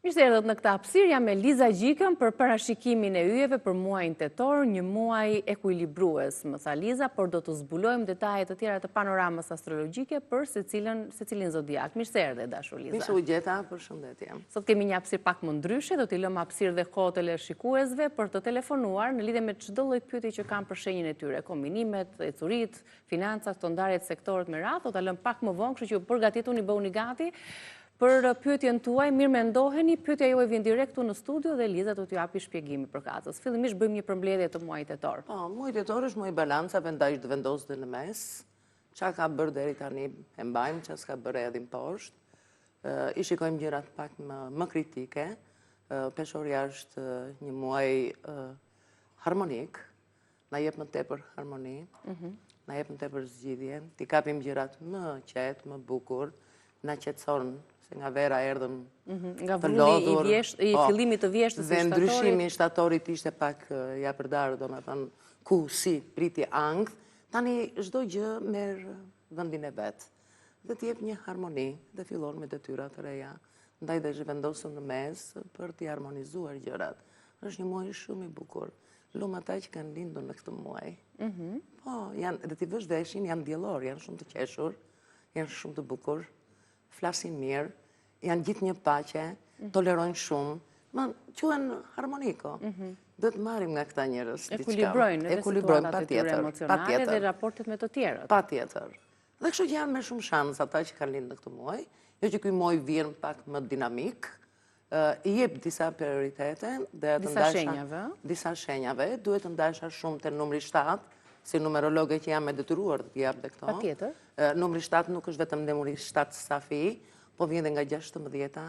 Mirë se erdhët në këtë hapësirë, jam me Liza Gjikën për parashikimin e yjeve për muajin tetor, një muaj ekuilibrues, më tha Liza, por do të zbulojmë detaje të tjera të panoramës astrologjike për secilën, secilin zodiak. Mirë se erdhe, dashur Liza. Mirë se u gjeta, përshëndetje. Sot kemi një hapësirë pak më ndryshe, do t'i lëmë hapësirë dhe kohë teleshikuesve për të telefonuar në lidhje me çdo lloj pyetje që kanë për shenjën e tyre, kombinimet, ecuritë, financat, të ndarjet, sektorët me radhë, do ta lëmë pak më vonë, kështu që përgatituni, bëhuni gati. Për pyetjen tuaj, mirë mendoheni, pyetja juaj vjen direkt këtu në studio dhe Liza do t'ju japi shpjegimin përkatës. Fillimisht bëjmë një përmbledhje të muajit tetor. Po, muaji tetor është muaj i balancave, ndaj është vendos dhe në mes. Ça ka bërë deri tani e mbajmë, ça s'ka bërë e hedhim poshtë. I shikojmë gjërat pak më, më kritike. Peshorja është një muaj harmonik, na jep më tepër harmoni, mhm. na jep më tepër zgjidhje, t'i kapim gjërat më qetë, më bukur, na qetëson, se nga vera erdhëm mhm, nga të lodhur. I po, fillimit të vjeshtës dhe ndryshimi i shtatorit ishte pak i japërdarë, domethënë, ku, si, pritje, ankth, tani çdo gjë merr vendin e vet dhe të jep një harmoni dhe fillon me detyra të reja. Ndaj dhe është vendosur në mes për t'i harmonizuar gjërat. Është një muaj shumë i bukur. Lum ata që kanë lindur në këtë muaj. Mhm. Po, janë, dhe t'i vësh veshin, janë diellorë, janë shumë të qeshur, janë shumë të bukur, flasin mirë, janë gjithnjë paqe, mhm. tolerojnë shumë, ma quhen harmoniko. Mhm. Duhet të marrim nga këta njerëz diçka. Ekuilibrojnë edhe situatat e tyre emocionale dhe raportet me të tjerët. Patjetër. Dhe kështu që janë me shumë shans ata që kanë lindur në këtë muaj, jo që ky muaj vjen pak më dinamik, i jep disa prioritete dhe të disa shenjave. Disa shenjave, duhet të ndalesha shumë te numri 7, si numerologe që jam e detyruar të jap dhe këto. Patjetër. Numri 7 nuk është vetëm numri 7 safi, po vjen dhe nga 16-a,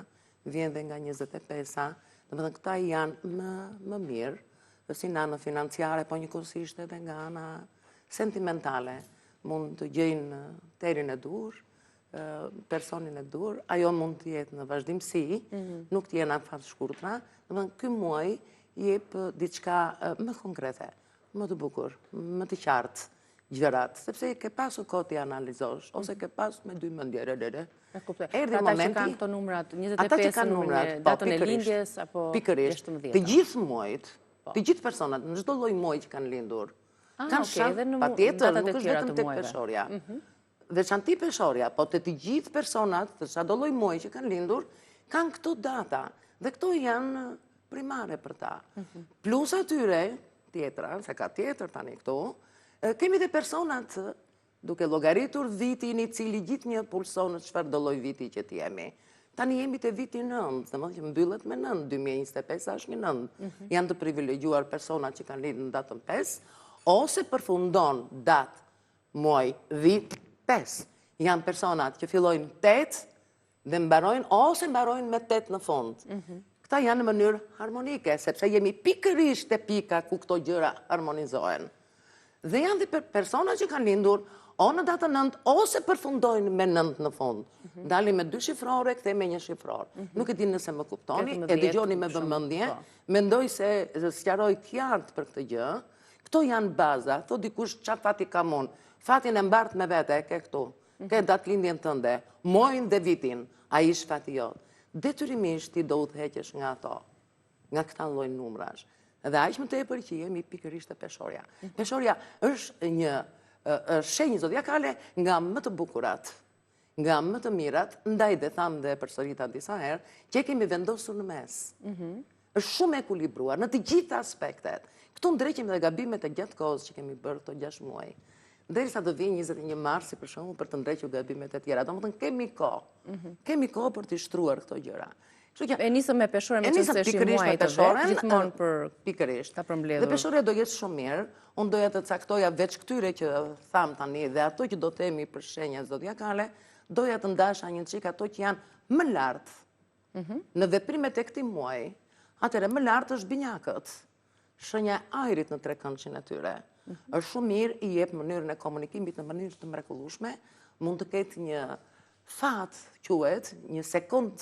vjen dhe nga 25-a, domethënë këta janë më, më mirë, si në anën financiare, po njëkohësisht edhe nga ana sentimentale. Mund të gjejnë telin e duhur, personin e duhur, ajo mund të jetë në vazhdimësi, mhm. nuk të jenë afatshkurtra, domethënë ky muaj jep diçka më konkrete, më të bukur, më të qartë gjërat, sepse ke pasur kohë t'i analizosh, ose mhm. ke pasur me dy mendje, re, re, re. E kuptoj. Erdhi momenti, ata që kanë këto numrat, 25 numrin e po, datën e lindjes, apo pikërisht, të gjithë muajt, po. të gjithë personat, në çdo lloj muaji që kanë lindur, ah, kanë shans, patjetër, nuk është vetëm tek peshorja. Mhm. Veçanti peshorja, po te të gjithë personat, të çdo lloj muaji që kanë lindur, kanë këto data, dhe këto janë primare për ta. Mhm. Plus atyre, tjetra, se ka tjetër tani këtu, kemi dhe personat duke llogaritur vitin i cili gjithnjë pulson në çfarëdo lloj viti që të jemi. Tani jemi te viti 9, domethënë që mbyllet me 9, 2025 është një 9. Mhm. Janë të privilegjuar personat që kanë lindur në datën 5, ose përfundon datë Muaj, vit, 5. Janë personat që fillojnë 8 dhe mbarojnë ose mbarojnë me 8 në fund. Mhm. Këta janë në mënyrë harmonike, sepse jemi pikërisht te pika ku këto gjëra harmonizohen. Dhe janë dhe persona që kanë lindur o në datën 9 ose përfundojnë me 9 në fund. Mhm. Dalim me dy shifrore, kthehemi me një shifror. Mhm. Nuk e di nëse më kuptoni, e dëgjoni me vëmendje, po. mendoj se sqaroj qartë për këtë gjë, Këto janë baza, thotë dikush ça fati kam unë. Fatin e mbart me vete, e ke këtu. Ke mhm. datëlindjen tënde, muajin dhe vitin, ai është fati jot. Detyrimisht ti do udhëheqesh nga ato, nga këta lloj numrash. Dhe aq më tepër që jemi pikërisht te peshorja. Mhm. Peshorja është një shenjë zodiakale nga më të bukurat nga më të mirat, ndaj dhe thamë dhe përsërita disa herë, që e kemi vendosur në mes. Mhm. është shumë ekuilibruar në të gjitha aspektet. Këtu ndreqim dhe gabimet e gjatë kohës që kemi bërë këto 6 muaj. Derisa të vijë 21 marsi për shembull për të ndrequr gabimet e tjera. Domethënë kemi kohë. Mhm. Kemi kohë për t'i shtruar këto gjëra. E nisëm me peshoren meqenëse është i muajit të vet, gjithmonë për pikërisht. Ta përmbledhur. Dhe peshorja do jetë shumë mirë. Unë doja të caktoja veç këtyre që thamë tani dhe ato që do themi për shenjat zodiakale, doja të ndasha një çik ato që janë më lart. Mhm. Në veprimet e këtij muaji. Atëherë më lart është binjakët. Shenja e ajrit në trekëndëshin e tyre. Mhm. Është shumë mirë, i jep mënyrën e komunikimit në mënyrë të mrekullueshme, mund të ketë një fat, quhet, një sekond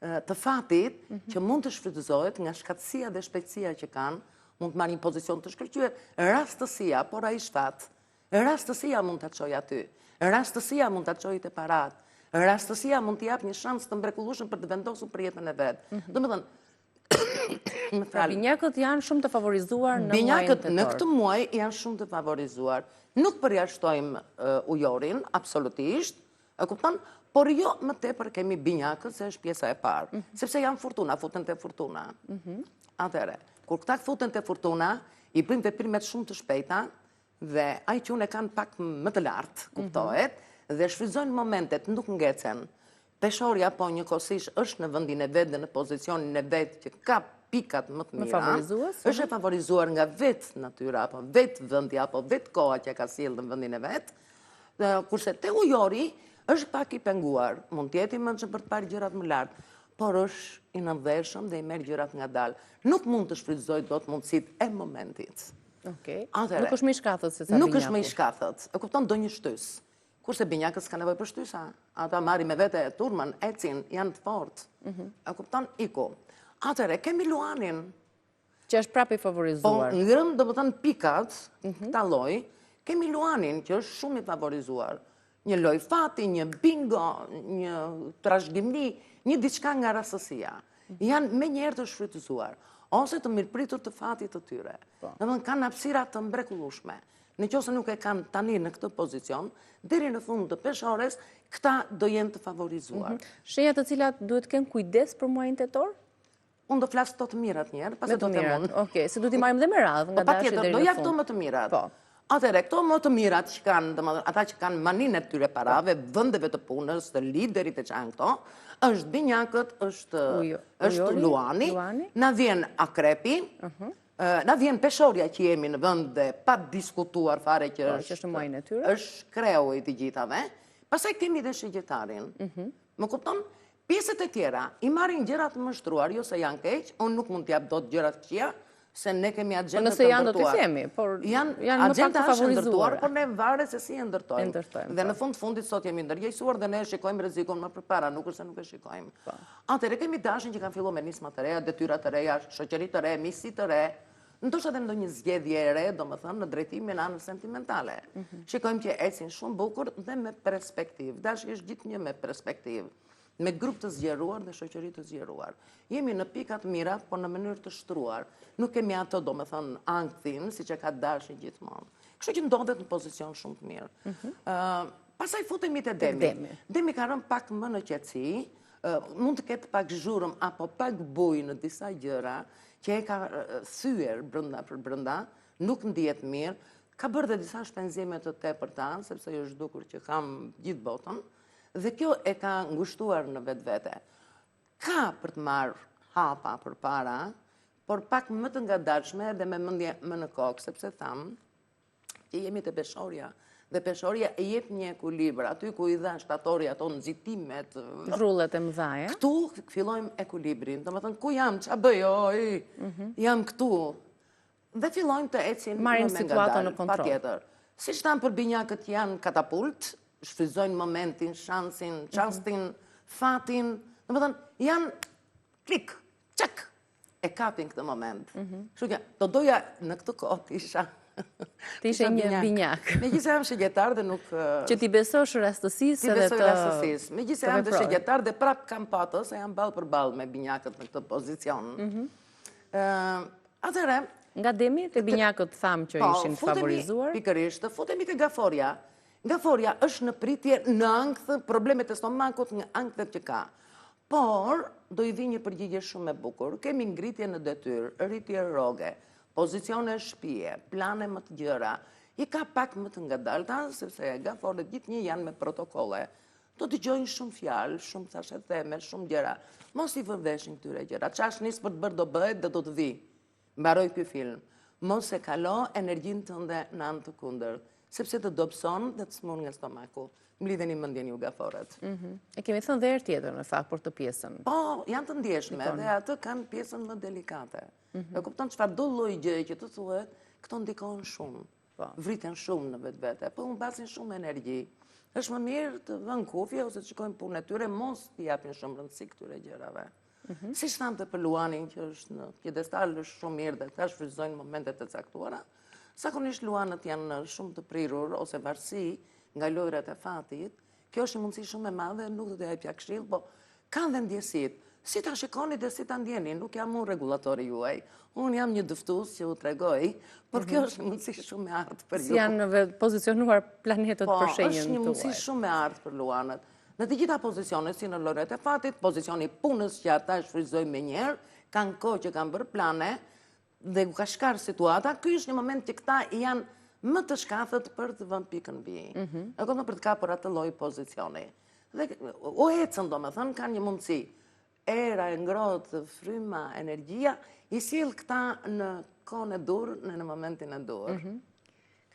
të fatit mhm. që mund të shfrytëzohet nga shkathtësia dhe shpejtësia që kanë, mund të marrë një pozicion të shkëlqyer, rastësia, por ai është fat. Rastësia mund ta çojë aty. Rastësia mund ta çojë te paratë. Rastësia mund t'i japë një shans të mrekullueshëm për të vendosur për jetën e vet. Mm -hmm. Domethënë, më pra, fal. Binjakët janë shumë të favorizuar në muajin tetor. Binjakët në këtë muaj janë shumë të favorizuar. Nuk përjashtojmë uh, ujorin, absolutisht, e kupton? Por jo më tepër kemi binjakët se është pjesa e parë, mm -hmm. sepse janë furtuna, futen te furtuna. Mm -hmm. Atëherë, kur këta futen te furtuna, i bëjnë veprimet shumë të shpejta, Dhe IQ-në e kanë pak më të lartë, kuptohet, dhe shfrytëzojnë momentet, nuk ngecen. Peshorja po njëkohësisht është në vendin e vet dhe në pozicionin e vet që ka pikat më të mira. Është e favorizuar nga vetë natyra, apo vetë vendi, apo vetë koha që e ka sjellë në vendin e vet. Kurse te ujori është pak i penguar, mund të jetë i mençëm për të parë gjërat më lart, por është i nëndheshëm dhe i merr gjërat ngadalë. Nuk mund të shfrytëzojë dot mundësitë e momentit. Okej. Nuk është më i shkathët se sa binjaku. Nuk është më i shkathët. E kupton, do një shtysë. Kurse binjakët s'ka nevojë për shtysa. Ata marrin me vete turmën, ecin, janë të fortë. Mhm. E kupton, iku. Atëherë, kemi Luanin. Që është prapë i favorizuar. Po, ngrëm, domethënë, pikat, mhm. këta lloj, kemi Luanin, që është shumë i favorizuar. Një lojë fati, një bingo, një trashëgimi, një diçka nga rastësia. Janë menjëherë të shfrytëzuar, ose të mirëpritur të fatit të tyre. Po. Domethënë, kanë hapësira të mrekullueshme. Në qoftë se nuk e kanë tani në këtë pozicion, deri në fund të peshores, këta do jenë të favorizuar. Mhm. Shenja të cilat duhet të kenë kujdes për muajin tetor? Unë do flas këto të mirat njëherë, pastaj do të mund. Okej, se do t'i marrim dhe me radhë nga po, dashi deri në fund. Do jap këto më të mirat. Po. Atëherë, këto më të mirat që kanë, domethënë, ata që kanë maninë e këtyre parave, po. vendeve të punës, të liderit e që janë këto, është binjakët, është, është luani, na vjen akrepi, mhm. na vjen peshorja që jemi në vend dhe pa diskutuar fare që po, është, është, është kreu i të gjithave, pastaj kemi dhe shigjetarin. Mhm. Më kupton? Pjesët e tjera i marrin gjërat më shtruar, jo se janë keq, unë nuk mund t'jap dot gjëra të këqija, se ne kemi po agjendë të ndërtuar. Nëse janë do t'i themi, por janë më pak të favorizuar. Por ne varet se si e ndërtojmë. Dhe në po. fund fundit sot jemi ndërgjegjësuar dhe ne e shikojmë rrezikun më përpara, nuk është se nuk e shikojmë. Po. Atëherë kemi dashin që kanë filluar me nisma të reja, detyra të reja, shoqëri të re, miqësi të re, ndoshta edhe ndonjë zgjedhje e re, domethënë në drejtimin anës sentimentale. Mhm. Shikojmë që ecin shumë bukur dhe me perspektivë. Dashi është gjithnjë me perspektivë, me grup të zgjeruar dhe shoqëri të zgjeruar. Jemi në pika të mira, por në mënyrë të shtruar. Nuk kemi ato, domethënë, ankthin, siç e ka dashi gjithmonë. Kështu që ndodhet në pozicion shumë të mirë. Mhm. Pastaj futemi te demi. Demi ka rënë pak më në qetësi, mund të ketë pak zhurmë apo pak bujë në disa gjëra që e ka thyer brenda për brenda, nuk ndihet mirë, ka bërë dhe disa shpenzime të tepërta, sepse i është dukur që kam gjithë botën, dhe kjo e ka ngushtuar në vetvete. Ka për të marrë hapa përpara, por pak më të ngadalshme dhe me mendje më në kokë, sepse thamë, që jemi te peshorja, dhe peshorja e jep një ekuilibër, aty ku i dha shtatori ato nxitimet, Vrullet e mëdha, Këtu fillojmë ekuilibrin, domethënë, ku jam, ça bëj, oj, mhm. jam këtu, dhe fillojmë të ecin Marrin situatën në kontroll. Patjetër. Siç thamë për binjakët janë katapult, shfrytëzojnë momentin, shansin, mhm. çastin, fatin, domethënë, janë klik, çak, e kapin këtë moment. Mhm. Kështu që do doja në këtë kohë të isha Të ishe një binjak. Megjithëse jam shigjetar dhe nuk... Që t'i besosh rastësisë edhe të... T'i besoj rastësisë. Megjithëse jam dhe shigjetar dhe prapë kam patë, se jam ballë për ballë me binjakët në këtë pozicion. Mhm. Atëherë... Nga demi te binjakët thamë që po, ishin favorizuar. Pikërisht, futemi te gaforja. Gaforja është në pritje në ankth, problemet e stomakut nga ankthet që ka. Por, do i vijë një përgjigje shumë e bukur. Kemi ngritje në detyrë, rritje rroge, pozicione shpie, plane më të gjera. I ka pak më të ngadalta, sepse gaforret gjithnjë janë me protokolle. Do dëgjojnë shumë fjalë, shumë thashetheme, shumë gjëra. Mos i vër veshin këtyre gjëra. Ça është nis për të bërë do bëhet dhe do të vijë. Mbaroi ky film. Mos e kalo energjinë tënde në anë të kundërt, sepse të dobëson dhe të sëmur nga stomaku. Mblidheni mendjen ju gaforret. Mhm. E kemi thënë dhe herë tjetër në fakt për këtë pjesën. Po, janë të ndjeshme dhe atë kanë pjesën më delikate. Mhm. E kupton çfarëdo lloj gjëje që të thuhet, këto ndikojnë shumë. Po. Vriten shumë në vetvete, po humbasin shumë energji. Është më mirë të vënë kufje ose të shikojnë punën e tyre, mos t'i japin shumë rëndësi këtyre gjërave. Mhm. Siç thamë dhe për Luanin që është në piedestal është shumë mirë dhe ta shfrytëzojnë momentet e caktuara, zakonisht Luanët janë shumë të prirur ose varësi nga lojrat e fatit. Kjo është një mundësi shumë e madhe, nuk do të jepja këshillë, po kanë dhe ndjesitë. Si ta shikoni dhe si ta ndjeni, nuk jam unë rregullatori juaj. Unë jam një dëftues që u tregoj, por kjo mhm. është një mundësi shumë e artë për ju. Si janë pozicionuar planetët po, për shenjën tuaj? Po, është një mundësi shumë e artë për luanët. Në të gjitha pozicionet, si në lojërat e fatit, pozicioni i punës që ata shfrytëzojnë menjëherë, kanë kohë që kanë bërë plane, dhe u ka shkarë situata, ky është një moment që këta janë më të shkathët për të vënë pikën mbi i. Mm -hmm. E kupton për të kapur atë lloj pozicioni. Dhe u ecën, domethënë, kanë një mundësi. Era e ngrohtë, fryma, energjia, i sjell këta në kohën e duhur, në në momentin e duhur. Mm -hmm.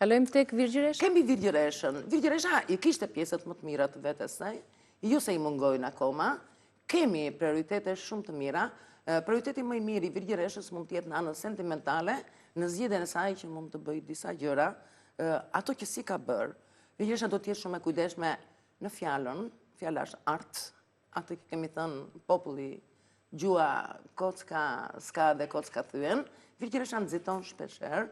Kalojmë tek Virgjëresha? Kemi Virgjëreshën. Virgjëresha i kishte pjesët më të mira të vetes saj, jo se i mungojnë akoma, Kemi prioritete shumë të mira. Prioriteti më i mirë i Virgjëreshës mund të jetë në anën sentimentale, në zgjidhjen e saj që mund të bëjë disa gjëra, ato që s'i ka bërë. Virgjëresha do të jetë shumë e kujdesshme në fjalën, fjala është art, atë që kemi thënë populli, gjuha kocka s'ka dhe kocka thyen, Virgjëresha nxiton shpeshherë,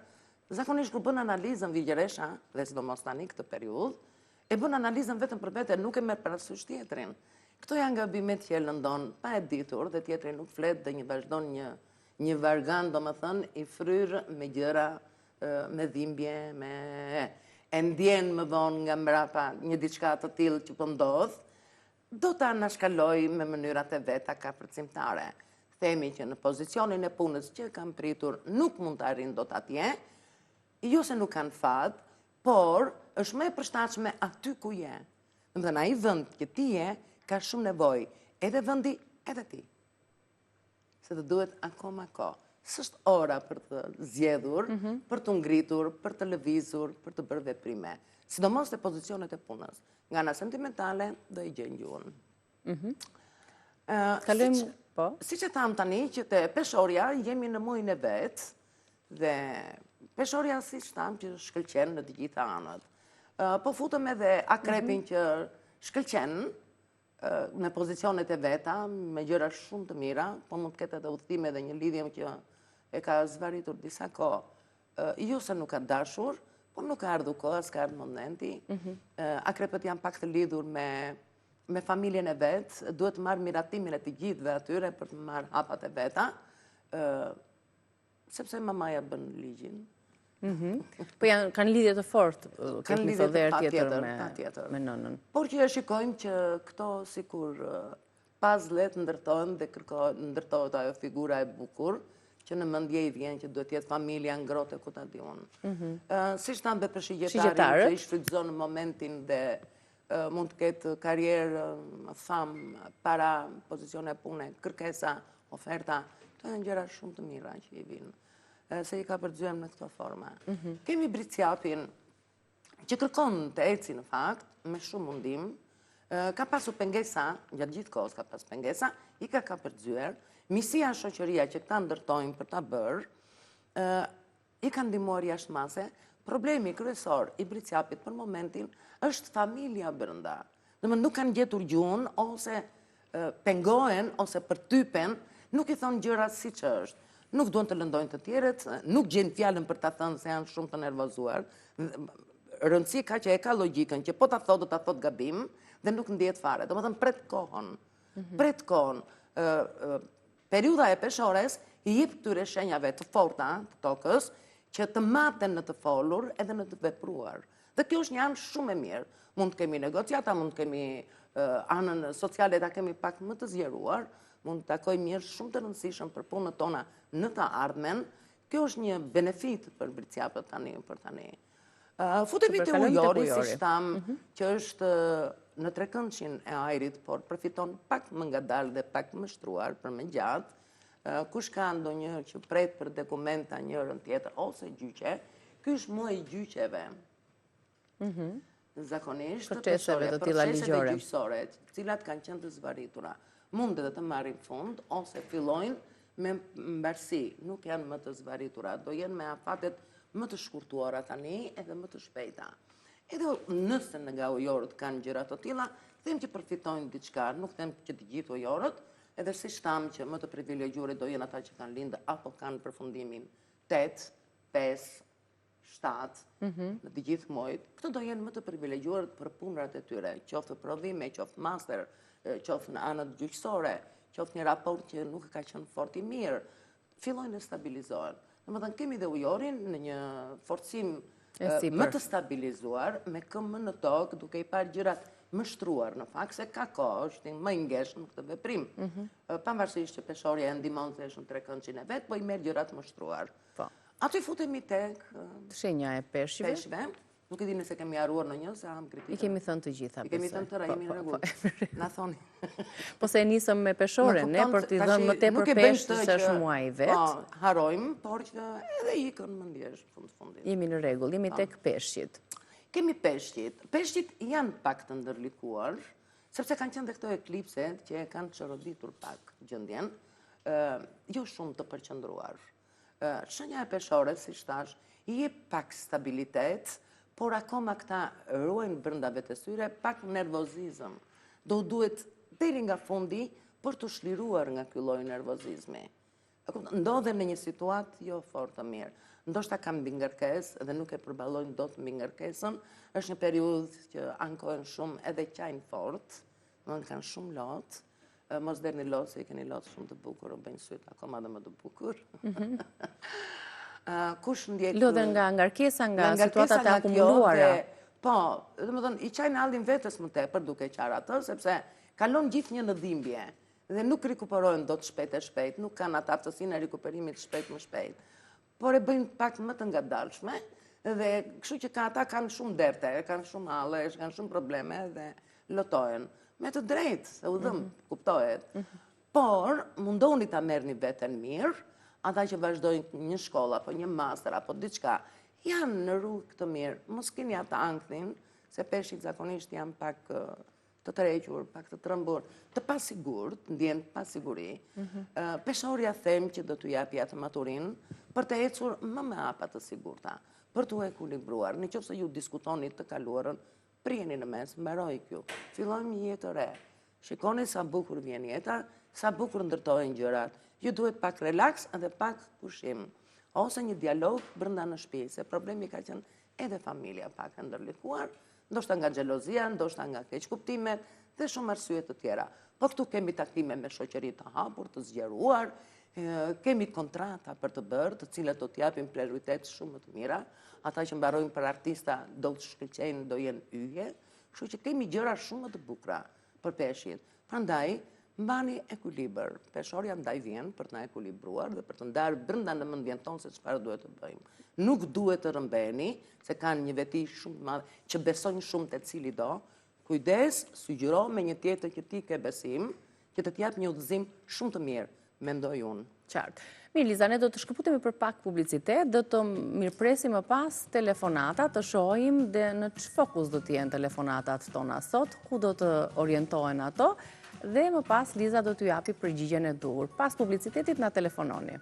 zakonisht kur bën analizën Virgjëresha, dhe sidomos tani këtë periudhë, E bën analizën vetëm për vete, nuk e merr parasysh tjetrin. Këto janë gabimet që e lëndon pa e ditur dhe tjetri nuk flet dhe një vazhdon një një vargan, domethënë, i fryrë me gjëra, me dhimbje, me e ndjen më vonë nga mbrapa një diçka të tillë që po ndodh, do ta anashkalojë me mënyrat e veta kapërcimtare. Themi që në pozicionin e punës që kanë pritur nuk mund të arrijnë dot atje, jo se nuk kanë fat, Por, është më e përshtatshme aty ku je. Domethënë, ai vend që ti je, ka shumë nevojë, edhe vendi, edhe ti. Se të duhet akoma kohë. S'është ora për të zgjedhur, mhm. për t'u ngritur, për të lëvizur, për të bërë veprime. Sidomos te pozicionet e punës. Nga ana sentimentale, do e gjejnë gjuhën. Mhm. Kalojmë, po. Siç e thamë tani, që te peshorja jemi në muajin e vet, dhe peshorja siç thamë që shkëlqen në të gjitha anët. Po futëm edhe akrepin mhm. që shkëlqen në pozicionet e veta, me gjëra shumë të mira, po mund të ketë edhe udhëtime dhe një lidhje që e ka zvaritur disa kohë. Jo se nuk ka dashur, po nuk ka ardhur koha, s'ka ardhur momenti. Mhm. Akrepët janë pak të lidhur me me familjen e vet, duhet të marrë miratimin e të gjithëve atyre për të marrë hapat e veta, sepse mamaja bën ligjin. Mhm. Po janë, kanë lidhje të fortë, kanë lidhje të patjetër, me, patjetër. me nënën. Por që e shikojmë që këto sikur puzzle-t ndërtohen dhe kërkohet, ndërtohet ajo figura e bukur, që në mendje i vjen që duhet të jetë familja ngrohtë ku ta di unë. Mm Siç thamë dhe për shigjetarin që i shfrytëzon momentin dhe mund të ketë karrierë, famë, para, pozicione pune, kërkesa, oferta, këto janë gjëra shumë të mira që i vijnë, se i ka përgëzuar në këto forma. Mhm. Kemi Bricjapin, që kërkon të eci në fakt, me shumë mundim, ka pasur pengesa, gjatë gjithë kohës ka pasur pengesa, i ka kapërcyer, misia shoqëria që këta ndërtojnë për ta bërë, I ka ndihmuar jashtë mase, problemi kryesor i Bricjapit për momentin është familja brenda. Domethënë nuk kanë gjetur gjuhën ose pengohen ose përtypen, nuk i thonë gjërat siç është. Nuk duan të lëndojnë të tjerët, nuk gjejnë fjalën për ta thënë se janë shumë të nervozuar. Rëndësi ka që e ka logjikën që po ta thotë do ta thotë gabim dhe nuk ndihet fare. Domethënë pret kohën. Mhm. Pret kohën. Periudha e peshores i jep këtyre shenjave të forta të tokës që të maten në të folur edhe në të vepruar. Dhe kjo është një anë shumë e mirë. Mund të kemi negociata, mund të kemi anën sociale ta kemi pak më të zgjeruar, mund të takojmë njerëz shumë të rëndësishëm për punët tona në të ardhmen. Kjo është një benefit për bricjapët tani për tani. Futemi te ujori, siç thamë, mhm. që është në trekëndshin e ajrit, por përfiton pak më ngadalë dhe pak më shtruar për më gjatë, kush ka ndonjë që pret për dokumenta njërën tjetër, ose gjyqe, ky është muaji i gjyqeve. Mhm. Zakonisht, proceseve të tilla ligjore. gjyqësore, të cilat kanë qenë të zvaritura. Mund edhe të marrin fund, ose fillojnë me mbarësi, nuk janë më të zvaritura, do jenë me afatet më të shkurtuara tani edhe më të shpejta. Edhe nëse në nga ujorët kanë gjëra të tilla, them që përfitojnë diçka, nuk them që të gjithë ujorët, edhe siç thamë që më të privilegjuarit do jenë ata që kanë lindë apo kanë përfundimin 8, 5, 7, mhm. në të gjithë muajt, këto do jenë më të privilegjuar për punërat e tyre, qoftë prodhime, qoftë master, qoftë në anët gjyqësore, qoftë një raport që nuk ka qenë fort i mirë, fillojnë të stabilizohen. Domethënë, kemi dhe ujorin në një forcim më të stabilizuar, me këmbë më në tokë, duke i parë gjërat më shtruar, në fakt, se ka kohë, është më i ngeshëm në këtë veprim. Mhm. Pavarësisht që peshorja e ndihmon se është në trekëndëshin e vet, po i merr gjërat më shtruar. Po. Aty futemi tek... Shenja e peshqve. Peshqve. Nuk e di nëse kemi harruar ndonjë, se ham kritika. I kemi thënë të gjitha, I kemi thënë të tëra, jemi në po, po, rregull. Po. Na thoni. Po se e nisëm me peshoren, ne, për t'i dhënë më tepër peshë se është muaji vetë. Po, harrojmë, por që edhe ikën mendjes, fund fundit. Jemi në rregull, jemi tek peshqit. Kemi peshqit. Peshqit janë pak të ndërlikuar, sepse kanë qenë dhe këto eklipset që e kanë çoroditur pak gjendjen, jo shumë të përqendruar. Shenja e peshores, siç thashë, i jep pak stabilitet, por akoma këta ruajnë brenda vetes tyre pak nervozizëm. Do u duhet deri nga fundi për t'u çliruar nga ky lloj nervozizmi. Ndodhen në një situatë jo fort të mirë. Ndoshta kanë mbingarkesë dhe nuk e përballojnë dot mbingarkesën. Është një periudhë që ankohen shumë edhe qajnë fort, Domethënë kanë shumë lot, mos derdhni lot se i keni lot shumë të bukur, u bëjnë sytë akoma dhe më të bukur. Mhm. Kush ndjek... Lodhen nga ngarkesa, nga situatat e akumuluara. Po, domethënë, i qajnë hallin vetes më tepër duke qarë atë, sepse kalon gjithnjë në dhimbje dhe nuk rikuperohen dot shpejt e shpejt, nuk kanë atë aftësinë e rikuperimit shpejt më shpejt. Por e bëjnë pak më të ngadalshme dhe kështu që ka ata kanë shumë derte, kanë shumë halle, kanë shumë probleme dhe lotohen. Me të drejtë, se u dhemb, mm -hmm. kuptohet. Mm -hmm. Por, mundoni ta merrni veten mirë, ata që vazhdojnë një shkollë, apo një master, apo diçka, janë në rrugë të mirë. Mos kini atë ankthin, se peshqit zakonisht janë pak të tërhequr, pak të trembur, të pasigurt, ndjejnë pasiguri, mhm. peshorja them që do t'u japi atë maturinë për të ecur më me hapa të sigurta, për t'u ekuilibruar. Në qoftë se ju diskutoni të kaluarën, prijeni në mes, mbaroi kjo. Fillojmë një jetë të re. Shikoni sa bukur vjen jeta, sa bukur ndërtohen gjërat. Ju duhet pak relaks dhe pak pushim. Ose një dialog brenda në shtëpi, se problemi ka qenë edhe familja pak e ndërlikuar, ndoshta nga xhelozia, ndoshta nga keqkuptimet dhe shumë arsye të tjera. Po këtu kemi takime me shoqëri të hapur, të zgjeruar, kemi kontrata për të bërë, të cilat do të japin prioritet shumë më të mira. Ata që mbarojnë për artista do të shkëlqejnë, do jenë yje, kështu që kemi gjëra shumë më të bukura për peshqit. Prandaj, mbani ekuilibër. Peshorja ndaj vjen për të na ekuilibruar dhe për të ndarë brenda në mendjen tonë se çfarë duhet të bëjmë. Nuk duhet të rrëmbeni, se kanë një veti shumë të madhe që besojnë shumë te cilido. Kujdes, sugjerohu me një tjetër që ti ke besim, që të të japë një udhëzim shumë të mirë, mendoj unë. Qartë. Mirë, Liza, ne do të shkëputemi për pak publicitet, do të mirëpresim më pas telefonatat, të shohim dhe në ç'fokus do të jenë telefonatat tona sot, ku do të orientohen ato, dhe më pas Liza do t'ju japi përgjigjen e duhur. Pas publicitetit na telefononi.